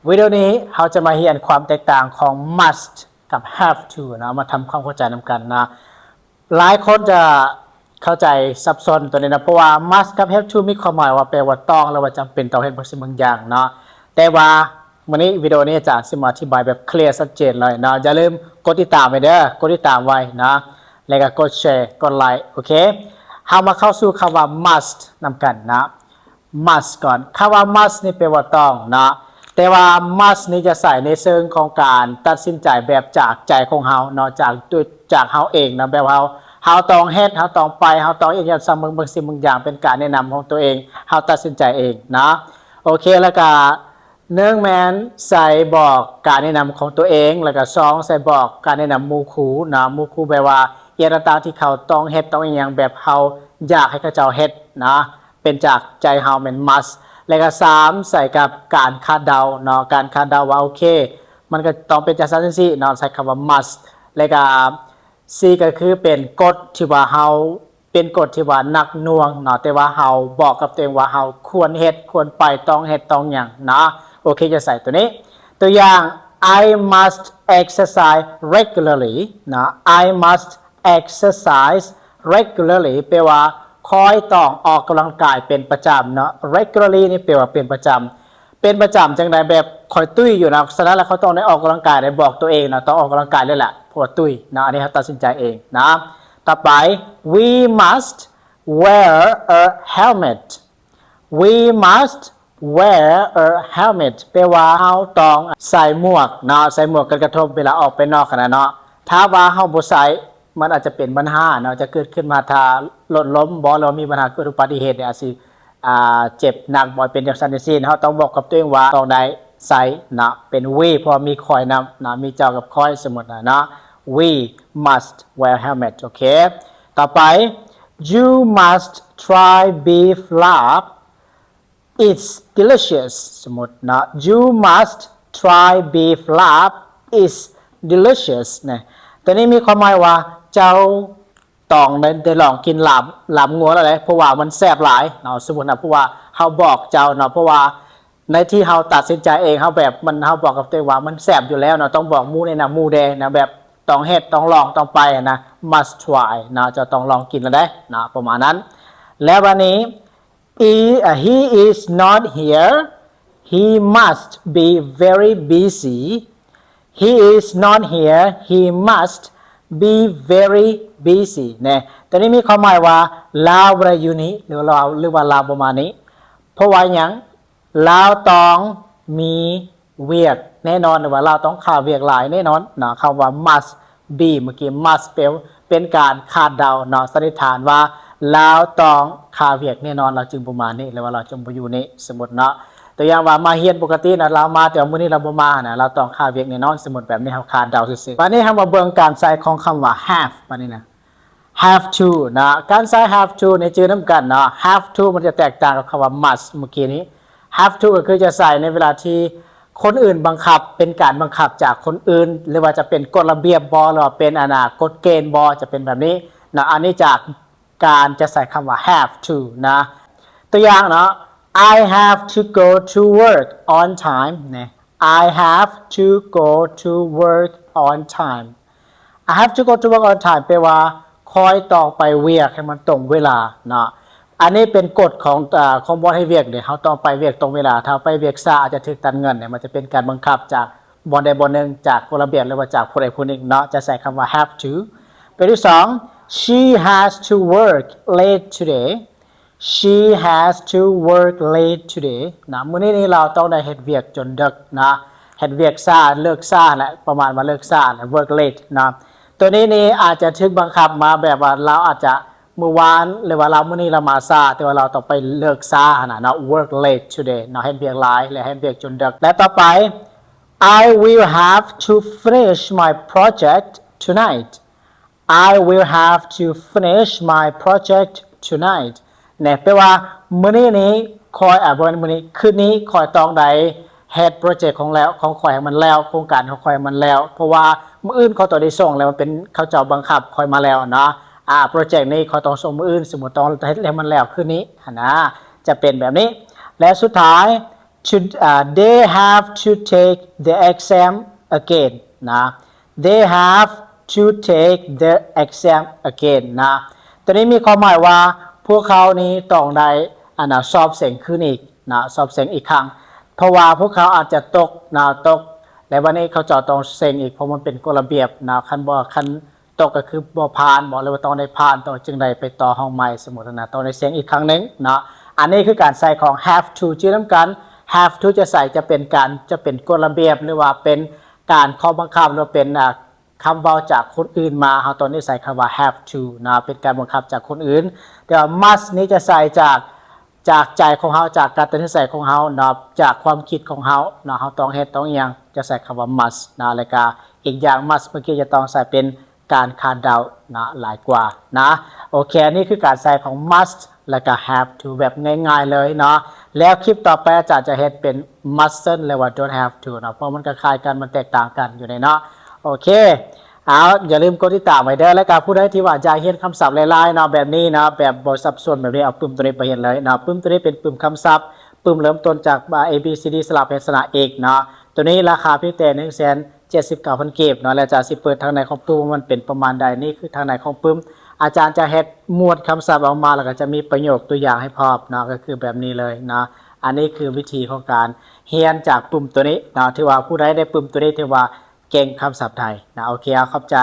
ວິດີໂອນີ້ເຮົາຈະມາຮຽນຄວາມແຕກຕ່າງຂອງ must ກັບ have to ເນາະ ມາທຳຄວາມເຂົ້າໃຈນຳກັນເນາະ. ຫຼາຍຄົນຈະເຂົ້າໃຈສັບສົນຕົວນີ້ເນາະ ເພາະວ່າ must ກັບ have to ມີຄວາມໝາຍວ່າແປວ່າຕ້ອງ ຫຼືວ່າຈຳເປັນຕ້ອງເຮັດບາງສິ່ງບາງຢ່າງເນາະ. ແຕ່ວ່າມື້ນີ້ ວິດີໂອນີ້ອາຈານຊິມາອະທິບາຍແບບເຄລຍຊັດເຈນເລີຍເນາະ. ຢ່າລືມກົດຕິດຕາມໄວ້ເດີ ກົດຕິດຕາມໄວ້ເນາະ ແລ້ວກໍກົດແຊ ກົດໄລ ໂອເຄ. ເຮົາມາເຂົ້າສູ່ຄຳວ່າ must ນຳກັນເນາະ. must ກ່ອນ ຄຳວ່າ must ນີ້ແປວ່າຕ້ອງເນາະ ແຕ່ວ່າ must ນີ້ຈະໃຊ້ໃນເຊີງຂອງການຕັດສິນໃຈແບບຈາກໃຈຂອງເຮົາເນາະ ຈາກ ໂດຍ ຈາກເຮົາເອງເນາະ ແບບເຮົາ ເຮົາຕ້ອງເຮັດ ເຮົາຕ້ອງໄປ ເຮົາຕ້ອງເຮັດຫຍັງ ຊຳເບິ່ງ ບາງສິ່ງບາງຢ່າງເປັນການແນະນຳຂອງຕົວເອງ ເຮົາຕັດສິນໃຈເອງເນາະ. ໂອເຄ ແລ້ວກະ ໜຶ່ງແມ່ນໃສ່ບອກການແນະນຳຂອງຕົວເອງ ແລ້ວກະສອງໃສ່ບອກການແນະນຳໝູ່ຄູ່ເນາະ ໝູ່ຄູ່ແບບວ່າ ອີ່ຫຍັງຕ່າງໆທີ່ເຂົາຕ້ອງເຮັດ ຕ້ອງອີ່ຫຍັງ ແບບເຮົາຢາກໃຫ້ເຂົາເຈົ້າເຮັດເນາະ ເປັນຈາກໃຈເຮົາ ແມ່ນ must ແລ້ວກະສາມໃສ່ກັບການຄາດເດົາເນາະ ການຄາດເດົາວ່າ ໂອເຄ ມັນກະຕ້ອງເປັນຈັ່ງຊັ້ນຈັ່ງຊີ້ເນາະ ໃຊ້ຄຳວ່າ must ແລ້ວກະສີ່ກະຄືເປັນກົດທີ່ວ່າເຮົາ ເປັນກົດທີ່ວ່າໜັກໜ່ວງເນາະ ແຕ່ວ່າເຮົາບອກກັບຕົວເອງວ່າເຮົາຄວນເຮັດ ຄວນໄປ ຕ້ອງເຮັດ ຕ້ອງຫຍັງເນາະ. ໂອເຄ ຈະໃສ່ຕົວນີ້ ຕົວຢ່າງ I must exercise regularly ເນາະ I must exercise regularly ແປວ່າຂ້ອຍຕ້ອງອອກກຳລັງກາຍເປັນປະຈຳເນາະ regularly ນີ້ແປວ່າເປັນປະຈຳ ເປັນປະຈຳຈັ່ງໃດ ແບບຂ້ອຍຕຸ້ຍຢູ່ນະ ສະນັ້ນແລ້ວຂ້ອຍຕ້ອງໄດ້ອອກກຳລັງກາຍ ໄດ້ບອກຕົວເອງນະ ຕ້ອງອອກກຳລັງກາຍເລີຍແຫຼະ ເພາະວ່າຕຸ້ຍເນາະ ອັນນີ້ເຮົາຕັດສິນໃຈເອງນະ. ຕໍ່ໄປ We must wear a helmet We must wear a helmet ແປວ່າເຮົາຕ້ອງໃສ່ໝວກເນາະ ໃສ່ໝວກກັນກະທົບເວລາອອກໄປນອກຫັ້ນນະເນາະ. ຖ້າວ່າເຮົາບໍ່ໃສ່ ມັນອາດຈະເປັນບັນຫາເນາະ ຈະເກີດຂຶ້ນມາ ຖ້າລົດລົ້ມບໍ ຫຼືວ່າມີບັນຫາເກີດອຸບັດຕິເຫດນີ້ ອາດຊິ ອ່າ ເຈັບໜັກບໍ ເປັນຈັ່ງຊັ້ນຈັ່ງຊີ້ ເຮົາຕ້ອງບອກກັບຕົວເອງວ່າຕ້ອງໄດ້ໃສ່ເນາະ ເປັນ we ເພາະວ່າມີຂ້ອຍນຳເນາະ ມີເຈົ້າກັບຂ້ອຍ ສົມມຸດນະເນາະ We must wear helmet ໂອເຄ. ຕໍ່ໄປ You must try beef lap It's delicious ສົມມຸດເນາະ You must try beef lap It's delicious ນະ ຕົວນີ້ມີຄວາມໝາຍວ່າເຈົ້າຕ້ອງໄດ້ ໄດ້ລອງກິນລາບ ລາບງົວແລ້ວແຫຼະ ເພາະວ່າມັນແຊບຫຼາຍເນາະ ສົມມຸດນະ ເພາະວ່າເຮົາບອກເຈົ້າເນາະ ເພາະວ່າໃນທີ່ເຮົາຕັດສິນໃຈເອງ ເຮົາແບບ ມັນ ເຮົາບອກກັບຕົວເອງວ່າມັນແຊບຢູ່ແລ້ວເນາະ ຕ້ອງບອກໝູ່ແນະນຳ ໝູ່ແດ່ນະ ແບບຕ້ອງເຮັດ ຕ້ອງລອງ ຕ້ອງໄປນະ must try ເນາະ ເຈົ້າຕ້ອງລອງກິນແລ້ວເດ້ເນາະ ປະມານນັ້ນ. ແລ້ວບັດນີ້ E- ເອີ He is not here He must be very busy He is not here He must be very busy ແນ່ ຕົວນີ້ມີຄວາມໝາຍວ່າລາວບໍ່ໄດ້ຢູ່ນີ້ ຫຼືວ່າລາວ ຫຼືວ່າລາວບໍ່ມານີ້ ເພາະວ່າຫຍັງ ລາວຕ້ອງມີວຽກແນ່ນອນ ຫຼືວ່າລາວຕ້ອງຄາວຽກຫຼາຍແນ່ນອນເນາະ ຄຳວ່າ must be ເມື່ອກີ້ must ເປັນ ເປັນການຄາດເດົາເນາະ ສັນນິຖານວ່າລາວຕ້ອງຄາວຽກແນ່ນອນ ລາວຈຶ່ງບໍ່ມານີ້ ຫຼືວ່າລາວຈຶ່ງບໍ່ຢູ່ນີ້ ສົມມຸດເນາະ ຕົວຢ່າງວ່າມາຮຽນປົກກະຕິນະ ລາວມາ ແຕ່ວ່າມື້ນີ້ລາວບໍ່ມານະ ລາວຕ້ອງຄາວຽກແນ່ນອນ ສົມມຸດແບບນີ້ ເຮົາຄາດເດົາຊື່ໆ. ບາດນີ້ເຮົາມາເບິ່ງການໃຊ້ຂອງຄຳວ່າ have ບາດນີ້ນະ have to ເນາະ ການໃຊ້ have to ນີ້ຈື່ນຳກັນເນາະ have to ມັນຈະແຕກຕ່າງກັບຄຳວ່າ must ເມື່ອກີ້ນີ້ have to ກໍຄືຈະໃຊ້ໃນເວລາທີ່ຄົນອື່ນບັງຄັບ ເປັນການບັງຄັບຈາກຄົນອື່ນ ຫຼືວ່າຈະເປັນກົດລະບຽບບໍ ຫຼືວ່າເປັນ ອັນນ່າ ກົດເກນບໍ ຈະເປັນແບບນີ້ເນາະ ອັນນີ້ຈາກການຈະໃຊ້ຄຳວ່າ have to ນະ ຕົວຢ່າງເນາະ I have to go to work on time ນີ້ I have to go to work on time I have to go to work on time ແປວ່າຂ້ອຍຕ້ອງໄປວຽກໃຫ້ມັນຕົງເວລາເນາະ ອັນນີ້ເປັນກົດຂອງ ເອີ ຂອງບ່ອນເຮັດວຽກເດ້ ເຮົາຕ້ອງໄປວຽກຕົງເວລາ ຖ້າໄປວຽກຊ້າອາດຈະຖືກຕັດເງິນ ມັນຈະເປັນການບັງຄັບຈາກບ່ອນໃດບ່ອນໜຶ່ງ ຈາກກົດລະບຽບ ຫຼືວ່າຈາກຜູ້ໃດຜູ້ໜຶ່ງເນາະ ຈະໃຊ້ຄຳວ່າ have to. ຕົວທີສອງ She has to work late today She has to work late today ນະ ມື້ນີ້ນີ້ລາວຕ້ອງໄດ້ເຮັດວຽກຈົນເດິກນະ ເຮັດວຽກຊ້າ ເລີກຊ້າແຫຼະ ປະມານວ່າເລີກຊ້າແຫຼະ work late ນະ ຕົວນີ້ນີ້ອາດຈະຖືກບັງຄັບມາແບບວ່າລາວອາດຈະມື້ວານ ຫຼືວ່າລາວມື້ນີ້ລາວມາຊ້າ ແຕ່ວ່າລາວຕ້ອງໄປເລີກຊ້າຫັ້ນນະເນາະ work late today ເນາະ ເຮັດວຽກຫຼາຍ ແລະ ເຮັດວຽກຈົນເດິກ. ແລະ ຕໍ່ໄປ I will have to finish my project tonight I will have to finish my project tonight ແນ່ ແປວ່າມື້ນີ້ນີ້ຂ້ອຍ ອາ ບໍ່ແມ່ນມື້ນີ້ ຄືນນີ້ຂ້ອຍຕ້ອງໄດ້ເຮັດໂປຣເຈັກຂອງແລ້ວ ຂອງຂ້ອຍໃຫ້ມັນແລ້ວ ໂຄງການຂອງຂ້ອຍໃຫ້ມັນແລ້ວ ເພາະວ່າມື້ອື່ນຂ້ອຍຕ້ອງໄດ້ສົ່ງແລ້ວ ມັນເປັນ ເຂົາເຈົ້າບັງຄັບຂ້ອຍມາແລ້ວເນາະ ອາ ໂປຣເຈັກນີ້ຂ້ອຍຕ້ອງສົ່ງມື້ອື່ນ ສົມມຸດຕ້ອງເຮັດໃຫ້ມັນແລ້ວຄືນນີ້ຫັ້ນນະ ຈະເປັນແບບນີ້. ແລະ ສຸດທ້າຍ to uh, they have to take the exam again ນະ they have to take the exam again ນະ ຕົວນີ້ມີຄວາມໝາຍວ່າ ພວກເຂົານີ້ຕ້ອງໄດ້ອັນນະ ສອບເສັງຄືນອີກນະ ສອບເສັງອີກຄັ້ງ ເພາະວ່າພວກເຂົາອາດຈະຕົກນະ ຕົກ ແລະ ບັດນີ້ເຂົາເຈົ້າຕ້ອງເສັງອີກ ເພາະມັນເປັນກົດລະບຽບນະ ຄັນບໍ່ ຄັນຕົກກໍຄືບໍ່ຜ່ານບໍ ຫຼືວ່າຕ້ອງໄດ້ຜ່ານ ຕ້ອງຈຶ່ງໄດ້ໄປຕໍ່ຫ້ອງໃໝ່ ສົມມຸດນະ ຕ້ອງໄດ້ເສັງອີກຄັ້ງໜຶ່ງເນາະ ອັນນີ້ຄືການໃຊ້ຂອງ have to ຈື່ນຳກັນ have to ຈະໃຊ້ ຈະເປັນການ ຈະເປັນກົດລະບຽບ ຫຼືວ່າເປັນການຂໍ້ບັງຄັບ ຫຼືວ່າເປັນ ອ່າ ຄຳເວົ້າຈາກຄົນອື່ນມາ ເຮົາຕ້ອງໄດ້ໃຊ້ຄຳວ່າ have to ນະ ເປັນການບັງຄັບຈາກຄົນອື່ນ ແຕ່ວ່າ must ນີ້ຈະໃຊ້ຈາກ ຈາກໃຈຂອງເຮົາ ຈາກການຕັດສິນໃຈຂອງເຮົາເນາະ ຈາກຄວາມຄິດຂອງເຮົາເນາະ ເຮົາຕ້ອງເຮັດຕ້ອງຫຍັງ ຈະໃຊ້ຄຳວ່າ must ນະ ແລະກະອີກຢ່າງ must ເມື່ອກີ້ຈະຕ້ອງໃຊ້ເປັນການຄາດເດົານະ ຫຼາຍກວ່ານະ ໂອເຄ ອັນນີ້ຄືການໃຊ້ຂອງ must ແລະກະ have to ແບບງ່າຍໆເລີຍເນາະ ແລ້ວຄລິບຕໍ່ໄປອາຈານຈະເຮັດເປັນ mustn't ແລະວ່າ don't have to ເນາະ ເພາະມັນກໍຄ້າຍກັນ ມັນແຕກຕ່າງກັນຢູ່ໃນເນາະ ໂອເຄ ເອົາ ຢ່າລືມກົດຕິດຕາມໄວ້ເດີ ແລະກະຜູ້ໃດທີ່ວ່າຢາກຮຽນຄຳສັບຫຼາຍໆເນາະ ແບບນີ້ເນາະ ແບບບໍ່ສັບສົນແບບນີ້ ເອົາປຶ້ມຕົວນີ້ໄປຮຽນເລີຍເນາະ ປຶ້ມຕົວນີ້ເປັນປຶ້ມຄຳສັບ ປຶ້ມເລີ່ມຕົ້ນຈາກ A B C D ສະຫຼັບເຮັດຊະນະ X ເນາະ ຕົວນີ້ລາຄາພຽງແຕ່ ໜຶ່ງແສນເຈັດສິບເກົ້າພັນ ກີບເນາະ ແລະອາຈານຊິເປີດທາງໃນຂອງປຶ້ມວ່າມັນເປັນປະມານໃດ ນີ້ຄືທາງໃນຂອງປຶ້ມ ອາຈານຈະເຮັດໝວດຄຳສັບອອກມາ ແລ້ວກໍຈະມີປະໂຫຍກຕົວຢ່າງໃຫ້ພ້ອມເນາະ ກໍຄືແບບນີ້ເລີຍເນາະ ອັນນີ້ຄືວິທີຂອງການຮຽນຈາກປຶ້ມຕົວນີ້ເນາະ ຖືວ່າຜູ້ໃດໄດ້ປຶ້ມຕົວນີ້ ຖືວ່າເກັ່ງຄຳສັບໄທນະ ໂອເຄ ເອົາ ຂອບໃຈ.